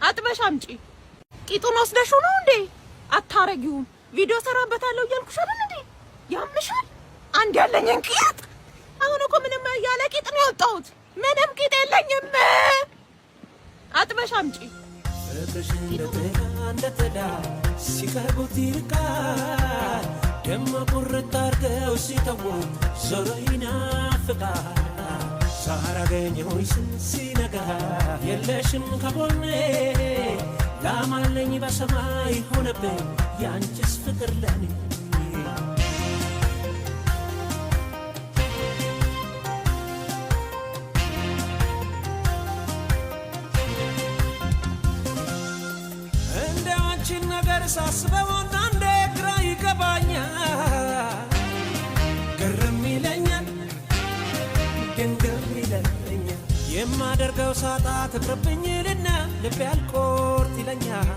አጥበሽ አምጪ። ቂጡን ወስደሽው ነው እንዴ? አታረጊውም። ቪዲዮ ሰራበታለሁ እያልኩሽ አይደል እንዴ? ያምሻል። አንድ ያለኝን ቂጥ፣ አሁን እኮ ምንም ያለ ቂጥ ነው የወጣሁት። ምንም ቂጥ የለኝም። አጥበሽ አምጪ። ፍቅርሽ እንደ ጥላ፣ እንደ ጥላ ሲቀርቡት ይርቃል፣ ደሞ ቁርጥ አርገው ሲተዉት ዞሮ ይናፍቃል። ሳላገኘሁሽ ስል ሲነጋ የለሽም ከጎኔ፣ ላማለኝ በሰማይ ሆነብኝ ያንቺስ ፍቅር ለኔ። እንደ አንቺን ነገር ሳስበው አንዳንዴ ግራ ይገባኛል፣ ግርም ይለኛል፣ ግርም ይለኛል። የማደርገው ሳጣ ትቅርብኝ ልና ልቤ አልቆርጥ ይለኛል፣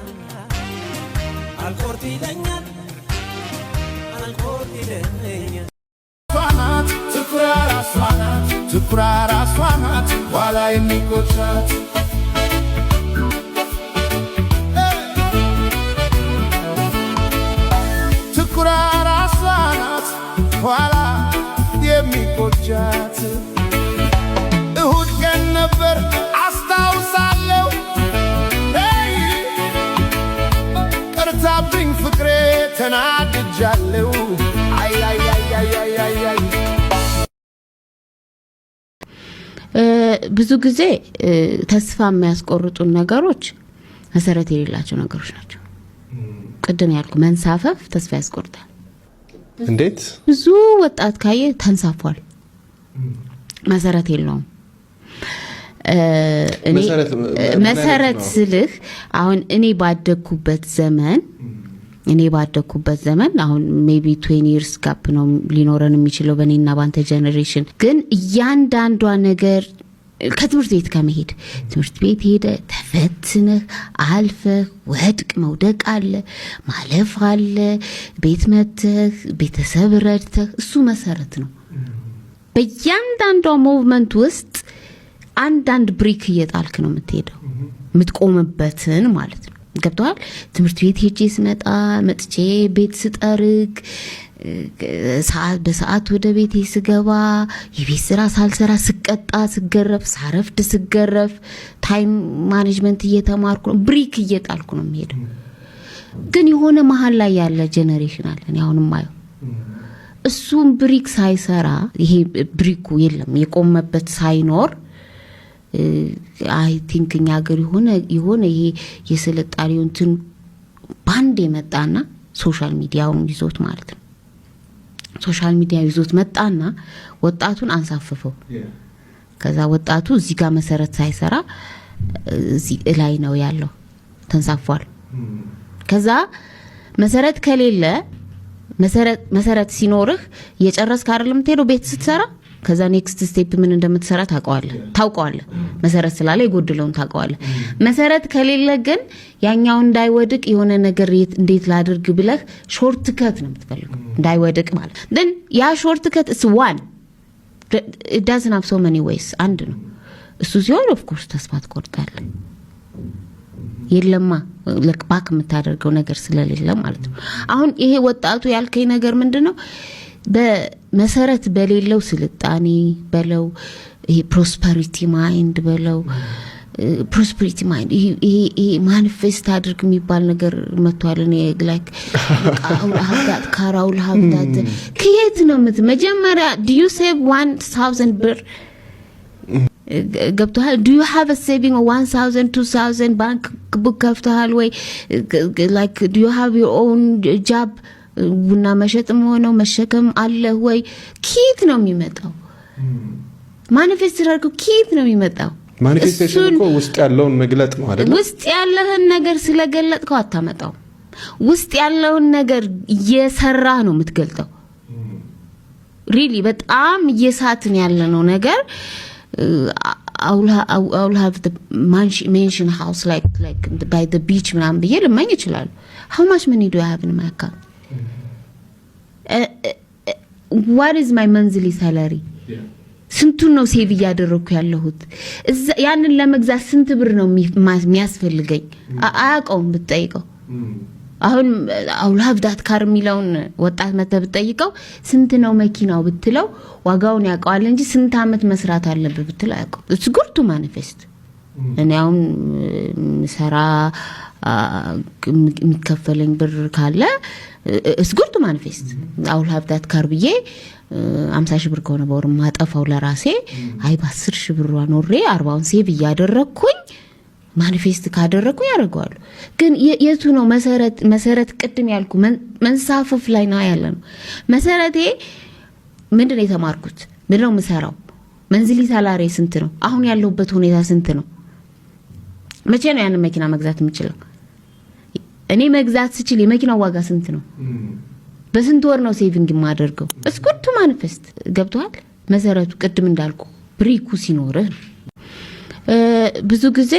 አልቆርጥ ይለኛል፣ አልቆርጥ ይለኛል። ናት ትኩራ ራሷ ናት፣ ትኩራ ራሷ ናት ኋላ የሚቆጫት። ትኩራ ራሷ ናት ኋላ የሚቆጫት። እሁድ ቀን ነበር አስታውሳለሁ፣ hey፣ ቀርታብኝ ፍቅሬ ተናድጃለሁ። አይ አይ አይ አይ አይ አይ አይ። ብዙ ጊዜ ተስፋ የሚያስቆርጡን ነገሮች መሰረት የሌላቸው ነገሮች ናቸው። ቅድም ያልኩ መንሳፈፍ ተስፋ ያስቆርጣል። እንዴት? ብዙ ወጣት ካየ ተንሳፏል፣ መሰረት የለውም። እኔ መሰረት ምን አይነት መሰረት ነው? ስልህ አሁን እኔ ባደግኩበት ዘመን አሁን maybe 20 years gap ነው ሊኖረን የሚችለው በእኔና ባንተ generation። ግን እያንዳንዷ ነገር ከትምህርት ቤት ከመሄድ፣ ትምህርት ቤት ሄደ ተፈትነህ አልፈህ ወድቅ፣ መውደቅ አለ፣ ማለፍ አለ። ቤት መተህ ቤተሰብ ረድተህ፣ እሱ መሰረት ነው። በእያንዳንዷ movement ውስጥ አንዳንድ brick እየጣልክ ነው የምትሄደው፣ የምትቆምበትን ማለት ነው። ገብቶሃል? ትምህርት ቤት ሄጄ ስመጣ፣ መጥቼ ቤት ስጠርግ፣ ሰዓት በሰዓት ወደ ቤቴ ስገባ፣ የቤት ስራ ሳልሰራ ስቀጣ፣ ስገረፍ፣ ሳረፍድ ስገረፍ፣ time management እየተማርኩ ነው፣ brick እየጣልኩ ነው የምሄደው። ግን የሆነ መሀል ላይ ያለ generation አለ፣ እኔ አሁን ማየው እሱም brick ሳይሰራ፣ ይሄ brick ኡ የለም፣ የቆመበት ሳይኖር፣ I think እኛ ሀገር የሆነ ይሄ የስልጣኔው እንትን ባንድ የመጣና social media ውን ይዞት ማለት ነው። Social media ይዞት መጣና ወጣቱን አንሳፈፈው። ከዛ ወጣቱ እዚህ ጋር መሰረት ሳይሰራ እዚህ ላይ ነው ያለው፣ ተንሳፏል። ከዛ መሰረት ከሌለ፣ መሰረት ሲኖርህ እየጨረስክ አይደለም የምትሄደው ቤት ስትሰራ። ከዛ next step ምን እንደምትሰራ ታውቀዋለህ። መሰረት ስላለ የጎደለውን ታውቀዋለህ። መሰረት ከሌለ ግን ያኛው እንዳይወድቅ የሆነ ነገር እንዴት ላድርግ ብለህ shortcut ነው የምትፈልገው፣ እንዳይወድቅ ማለት then ያ shortcut is one, doesn't have so many ways፣ አንድ ነው እሱ ሲሆን of course ተስፋ ትቆርጣለህ። የለማ back የምታደርገው ነገር ስለሌለ ማለት ነው። አሁን ይሄ ወጣቱ ያልከኝ ነገር ምንድን ነው? በመሰረት በሌለው ስልጣኔ በለው፣ ይሄ prosperity mind በለው፣ prosperity mind ይሄ manifest አድርግ የሚባል ነገር መጥቷል። እኔ like I'll have that car, I'll have that፣ ከየት ነው መጀመሪያ do you save 1000 ብር? ገብቶሃል? Do you have saving 1000, 2000? Bank book ከፍተሃል ወይ? Like do you have your own job? ቡና መሸጥም ሆነው መሸከም አለህ ወይ? ኬት ነው የሚመጣው? Manifest አድርገው ኬት ነው የሚመጣው? Manifestation እኮ ውስጥ ያለውን መግለጥ ነው አይደል? ውስጥ ያለህን ነገር ስለገለጥከው አታመጣው። ውስጥ ያለውን ነገር እየሰራህ ነው የምትገልጠው። Really በጣም እየሳትን ያለነው ነገር I'll have mansion house like by the beach ምናምን ብዬ ልመኝ ይችላሉ። How much money do I have in my account? What is my monthly salary? ስንቱን ነው save እያደረግኩ ያለሁት? ያንን ለመግዛት ስንት ብር ነው የሚያስፈልገኝ? አያውቀውም ብትጠይቀው። አሁን "I'll have that car" የሚለውን ወጣት መተህ ብትጠይቀው፣ ስንት ነው መኪናው ብትለው ዋጋውን ያውቀዋል እንጂ ስንት ዓመት መስራት አለብህ ብትለው አያውቀውም። It's good to manifest። እኔ አሁን ሰራ የሚከፈለኝ ብር ካለ it's good to manifest "I'll have that car" ብዬ 50,000 ብር ከሆነ በወር ማጠፋው ለራሴ፣ አይ በ10,000 ብሯ ኖሬ 40ውን save እያደረግኩኝ manifest ካደረግኩኝ ያደርገዋሉ። ግን የቱ ነው መሰረት? መሰረት ቅድም ያልኩ መንሳፈፍ ላይ ነው ያለ ነው። መሰረቴ ምንድን ነው? የተማርኩት ምንድን ነው? የምሰራው monthly salary ስንት ነው? አሁን ያለሁበት ሁኔታ ስንት ነው? መቼ ነው ያንን መኪና መግዛት የምችለው? እኔ መግዛት ስችል የመኪናው ዋጋ ስንት ነው? በስንት ወር ነው saving የማደርገው? It's good to manifest። ገብቶሃል? መሰረቱ ቅድም እንዳልኩ brick ኡ ሲኖርህ ነው። ብዙ ጊዜ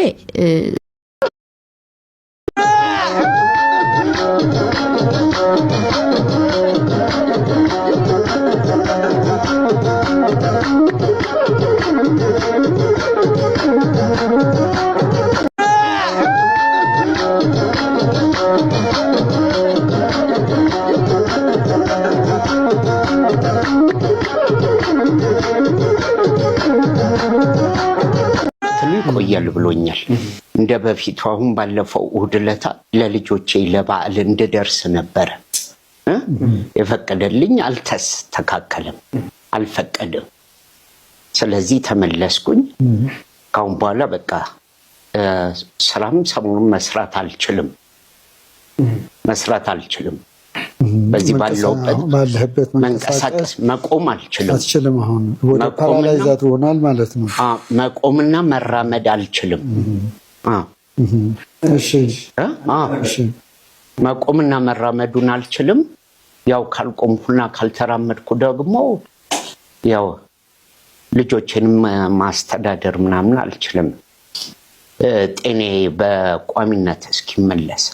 ይቆያል ብሎኛል። እንደ በፊቱ አሁን ባለፈው እሑድ ዕለት ለልጆቼ ለበዓል እንድደርስ ነበረ የፈቀደልኝ፣ አልተስተካከለም፣ አልፈቀድም። ስለዚህ ተመለስኩኝ። ካሁን በኋላ በቃ ስራም ሰሞኑን መስራት አልችልም፣ መስራት አልችልም። በዚህ ባለሁበት ባለህበት መንቀሳቀስ መቆም አልችልም። አትችልም። አሁን ወደ paralyzed ሆናል ማለት ነው። መቆምና መራመድ አልችልም። መቆምና መራመዱን አልችልም። ያው ካልቆምኩና ካልተራመድኩ ደግሞ ያው ልጆችንም ማስተዳደር ምናምን አልችልም። ጤኔ በቋሚነት እስኪመለስ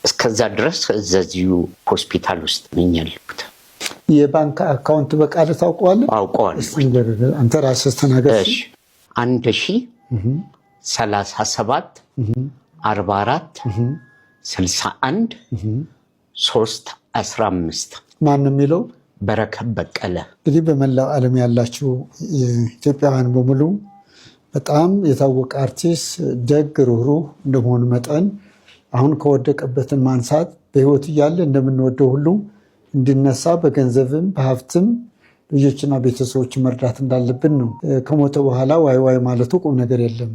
እስከዛ ድረስ እዚሁ ሆስፒታል ውስጥ ነኝ ያለሁት። የባንክ account በቃል ታውቀዋለህ? አውቀዋለሁ። አንተ ራስህ ተናገር። 1037 44 61 315። ማን ነው የሚለው? በረከት በቀለ። እንግዲህ በመላው ዓለም ያላችሁ ኢትዮጵያውያን በሙሉ፣ በጣም የታወቀ አርቲስት፣ ደግ፣ ሩህሩህ እንደመሆኑ መጠን አሁን ከወደቀበትን ማንሳት፣ በህይወቱ እያለ እንደምንወደው ሁሉ እንዲነሳ በገንዘብም በሀብትም ልጆችና ቤተሰቦችን መርዳት እንዳለብን ነው። ከሞተ በኋላ ዋይ ዋይ ማለቱ ቁም ነገር የለም።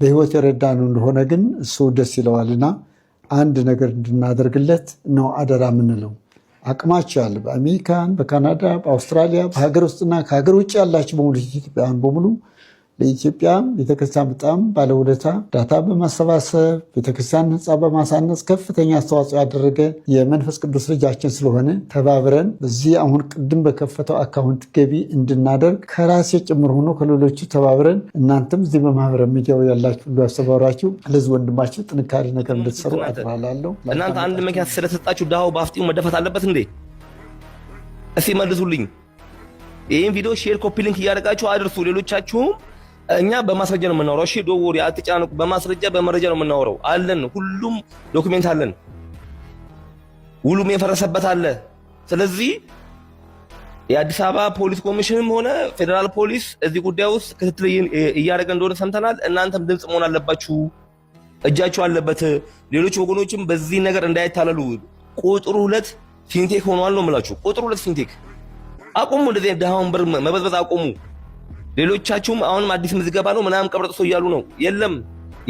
በህይወት የረዳነው እንደሆነ ግን እሱ ደስ ይለዋልና አንድ ነገር እንድናደርግለት ነው አደራ የምንለው። አቅማችሁ ያለ በአሜሪካን፣ በካናዳ፣ በአውስትራሊያ፣ በሀገር ውስጥና ከሀገር ውጭ ያላችሁ በሙሉ፣ ኢትዮጵያውያን በሙሉ፣ ለኢትዮጵያ ቤተክርስቲያን በጣም ባለውለታ፣ data በማሰባሰብ፣ ቤተክርስቲያን ህንፃ በማሳነጽ ከፍተኛ አስተዋጽኦ ያደረገ የመንፈስ ቅዱስ ልጃችን ስለሆነ ተባብረን በዚህ አሁን ቅድም በከፈተው account ገቢ እንድናደርግ ከራሴ ጭምር ሆኖ ከሌሎቹ ተባብረን እናንተም እዚህ በማህበራዊ ሚዲያው ያላችሁ ሁሉ ያስተባብራችሁ ለዚህ ወንድማችን ጥንካሬ ነገር እንድትሰሩ አደራ እላለሁ። እናንተ አንድ መኪና ስለተሰጣችሁ ድሃው በአፍጢሙ መደፋት አለበት እንዴ? እስቲ መልሱልኝ። ይህን ቪዲዮ share፣ copy link እያደረጋችሁ አድርሱ። ሌሎቻችሁም እኛ በማስረጃ ነው የምናወራው። እሺ don't worry፣ አትጨናነቁ። በማስረጃ በመረጃ ነው የምናወራው። አለን፣ ሁሉም document አለን። ውሉም የፈረሰበት አለ። ስለዚህ የአዲስ አበባ ፖሊስ ኮሚሽንም ሆነ ፌዴራል ፖሊስ እዚህ ጉዳይ ውስጥ ክትትል እያደረገ እንደሆነ ሰምተናል። እናንተም ድምፅ መሆን አለባችሁ። እጃችሁ አለበት። ሌሎች ወገኖችም በዚህ ነገር እንዳይታለሉ። ቁጥር ሁለት fintech ሆኗል ነው የምላችሁ። ቁጥር ሁለት fintech። አቁሙ። እንደዚህ ድሃውን ብር መበዝበዝ አቁሙ። ሌሎቻችሁም አሁንም አዲስ ምዝገባ ነው ምናምን ቀብረጥሶ እያሉ ነው። የለም፣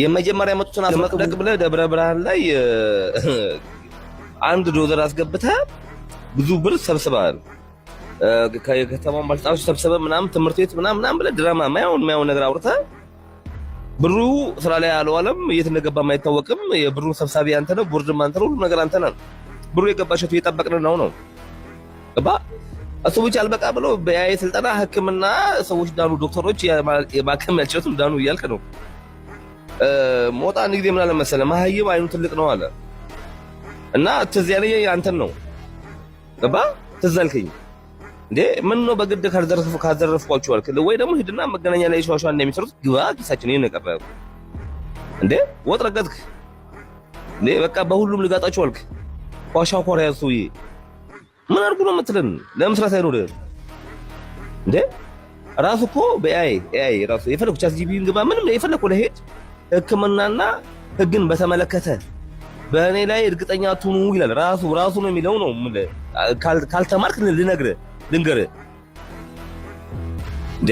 የመጀመሪያ መጡትን አስመጽደቅ ብለህ ደብረ ብርሃን ላይ አንድ ዶዘር አስገብተህ ብዙ ብር ሰብስበሃል። ከከተማውን ባለስልጣኖች ሰብስበህ ምናምን ትምህርት ቤት ምናምን ምናምን ብለህ ድራማ ማይሆን ማይሆን ነገር አውርተህ ብሩ ስራ ላይ አልዋለም። የት እንደገባም አይታወቅም። የብሩን ሰብሳቢ አንተ ነህ፣ ቦርድም አንተ ነህ፣ ሁሉም ነገር አንተ ነህ። ብሩ የገባሸቱ እየጠበቅን ነው ነው ገባ። እሱ ብቻ አልበቃ ብሎ በ AI ስልጠና ሕክምና ሰዎች ዳኑ፣ ዶክተሮች የማከም ያልቻሉትም ዳኑ እያልክ ነው። ሞጣ አንድ ጊዜ ምን አለ መሰለህ፣ መሀይም አይኑ ትልቅ ነው አለ። እና ትዝ ያለኝ አንተን ነው፣ ገባ፣ ትዝ አልከኝ። እንዴ ምን ነው በግድ ካዘረፍኳችሁ አልክ ወይ ደግሞ ሂድና መገናኛ ላይ ሸዋሸዋ እንደሚሰሩት ግባ ኪሳችን። ይሄን ቀረ እንዴ ወጥ ረገጥክ እንዴ በቃ በሁሉም ልጋጣችሁ አልክ። ኳሻ ኮሪያ ሰውዬ ምን አድርጉ ነው የምትለን? ለምን ስራት አይኖርም እንዴ? ራሱ እኮ በ AI ራሱ የፈለኩ ChatGPT ግባ ምንም የፈለኩ ለሄድ ሕክምናና ሕግን በተመለከተ በእኔ ላይ እርግጠኛ አትሁኑ ይላል። ራሱ ራሱ ነው የሚለው ነው። ካልተማርክ ልነግርህ ልንገርህ እንዴ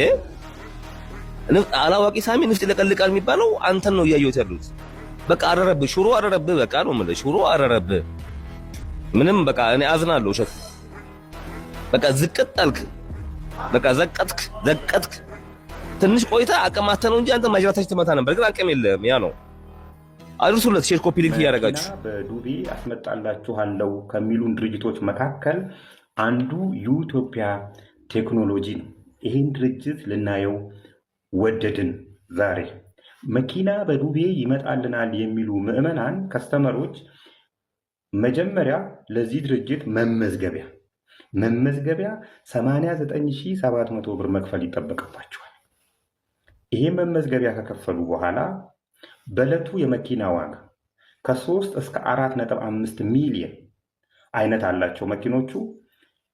አላዋቂ ሳሚ ንፍጥ ይለቀልቃል የሚባለው አንተን ነው እያየሁት ያሉት። በቃ አረረብህ፣ ሽሮ አረረብህ። በቃ ነው የምልህ፣ ሽሮ አረረብህ። ምንም በቃ እኔ አዝናለሁ። እሸቱ በቃ ዝቅጥ አልክ፣ በቃ ዘቀጥክ ዘቀጥክ። ትንሽ ቆይታ አቅም አተህ ነው እንጂ አንተ ማጅራታች ትመታ ነበር፣ ግን አቅም የለህም። ያ ነው። አድርሱለት፣ share copy link እያደረጋችሁ። በዱቤ አስመጣላችኋለሁ ከሚሉን ድርጅቶች መካከል አንዱ ዩቶፒያ ቴክኖሎጂ ነው። ይህን ድርጅት ልናየው ወደድን። ዛሬ መኪና በዱቤ ይመጣልናል የሚሉ ምዕመናን customer ኦች መጀመሪያ ለዚህ ድርጅት መመዝገቢያ 89,700 ብር መክፈል ይጠበቅባቸዋል። ይሄ መመዝገቢያ ከከፈሉ በኋላ በዕለቱ የመኪና ዋጋ ከ3 እስከ 4.5 ሚሊዮን አይነት አላቸው መኪኖቹ።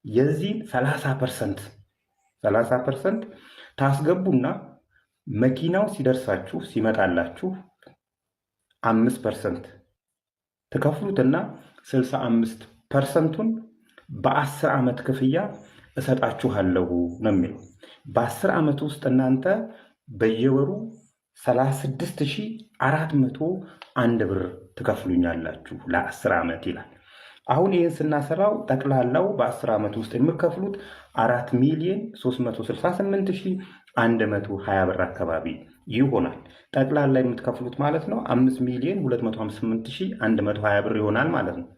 የዚህን 30% ታስገቡና መኪናው ሲደርሳችሁ ሲመጣላችሁ 5% ትከፍሉትና 65%ቱን በ10 ዓመት ክፍያ እሰጣችኋለሁ ነው የሚለው። በ10 ዓመት ውስጥ እናንተ በየወሩ 36,401 ብር ትከፍሉኛላችሁ ለ10 ዓመት ይላል። አሁን ይህን ስናሰራው ጠቅላላው በ10 ዓመት ውስጥ የምከፍሉት 4,368,120 ብር አካባቢ ይሆናል። ጠቅላላ የምትከፍሉት ማለት ነው 5,258,120 ብር ይሆናል ማለት ነው።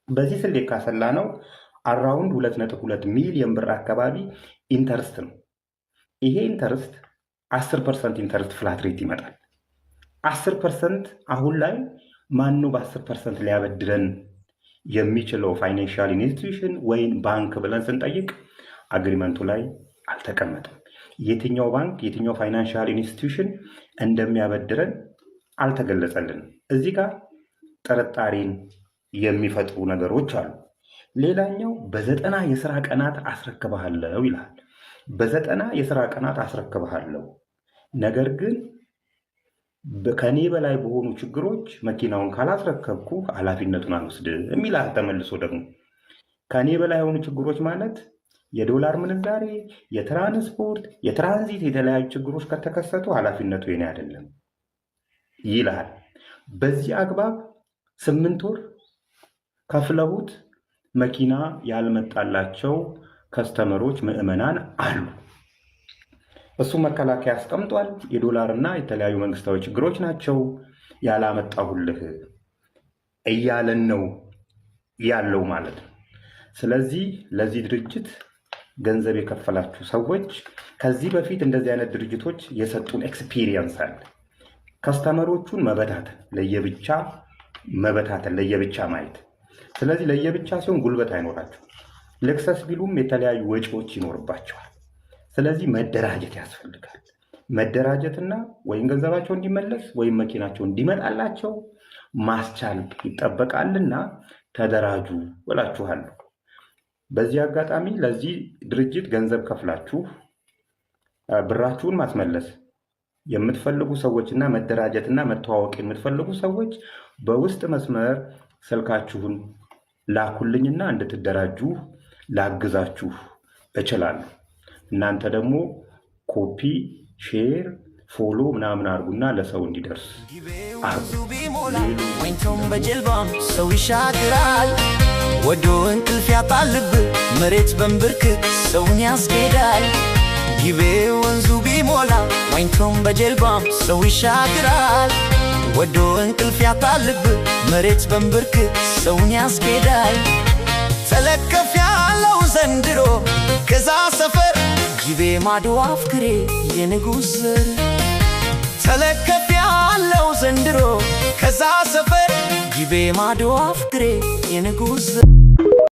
በዚህ ስሌት ካሰላ ነው around 2.2 ሚሊዮን ብር አካባቢ interest ነው። ይሄ interest 10% interest flat rate ይመጣል። 10% አሁን ላይ ማነው በ10% ሊያበድረን የሚችለው financial institution ወይም ባንክ ብለን ስንጠይቅ agreement ኡ ላይ አልተቀመጠም። የትኛው ባንክ የትኛው financial institution እንደሚያበድረን አልተገለጸልንም። እዚህ ጋር ጥርጣሬን የሚፈጥሩ ነገሮች አሉ። ሌላኛው በ90 የስራ ቀናት አስረክብሃለሁ ይላል። በ90 የስራ ቀናት አስረክብሃለሁ፣ ነገር ግን ከኔ በላይ በሆኑ ችግሮች መኪናውን ካላስረከብኩ ኃላፊነቱን አልወስድም ይላል። ተመልሶ ደግሞ ከኔ በላይ የሆኑ ችግሮች ማለት የዶላር ምንዛሬ፣ የትራንስፖርት፣ የትራንዚት የተለያዩ ችግሮች ከተከሰቱ ኃላፊነቱ የኔ አይደለም ይላል። በዚህ አግባብ 8 ወር ከፍለውት መኪና ያልመጣላቸው customer ኦች ምዕመናን አሉ። እሱ መከላከያ አስቀምጧል። የዶላርና የተለያዩ መንግስታዊ ችግሮች ናቸው ያላመጣሁልህ እያለን ነው ያለው ማለት ነው። ስለዚህ ለዚህ ድርጅት ገንዘብ የከፈላችሁ ሰዎች ከዚህ በፊት እንደዚህ አይነት ድርጅቶች የሰጡን experience አለ። customer ኦቹን መበታተን፣ ለየብቻ መበታተን፣ ለየብቻ ማየት። ስለዚህ ለየብቻ ሲሆን ጉልበት አይኖራቸው፣ ልክሰስ ቢሉም የተለያዩ ወጪዎች ይኖርባቸዋል። ስለዚህ መደራጀት ያስፈልጋል። መደራጀትና ወይም ገንዘባቸው እንዲመለስ ወይም መኪናቸው እንዲመጣላቸው ማስቻል ይጠበቃልና ተደራጁ እላችኋለሁ። በዚህ አጋጣሚ ለዚህ ድርጅት ገንዘብ ከፍላችሁ ብራችሁን ማስመለስ የምትፈልጉ ሰዎችና መደራጀትና መተዋወቅ የምትፈልጉ ሰዎች በውስጥ መስመር ስልካችሁን ላኩልኝና እንድትደራጁ ላግዛችሁ እችላለሁ። እናንተ ደግሞ copy፣ share፣ follow ምናምን አድርጉና ለሰው እንዲደርስ ወይንቶም በጀልባም ሰው ይሻግራል። ወዶ እንቅልፍ ያጣልብ መሬት በንብርክ ሰውን ያስኬዳል። ጊቤ ወንዙ ቢሞላ ዋኝቶም በጀልባም ሰው ይሻግራል። ወዶ እንቅልፍ ያጣልብ መሬት በንብርክ ሰውን ያስኬዳል። ተለከፍ ያለው ዘንድሮ ከዛ ሰፈር ጊቤ ማዶ አፍክሬ የንጉሥ ዘር ተለከፍ ያለው ዘንድሮ ከዛ ሰፈር ጊቤ ማዶ አፍክሬ የንጉሥ ዘር።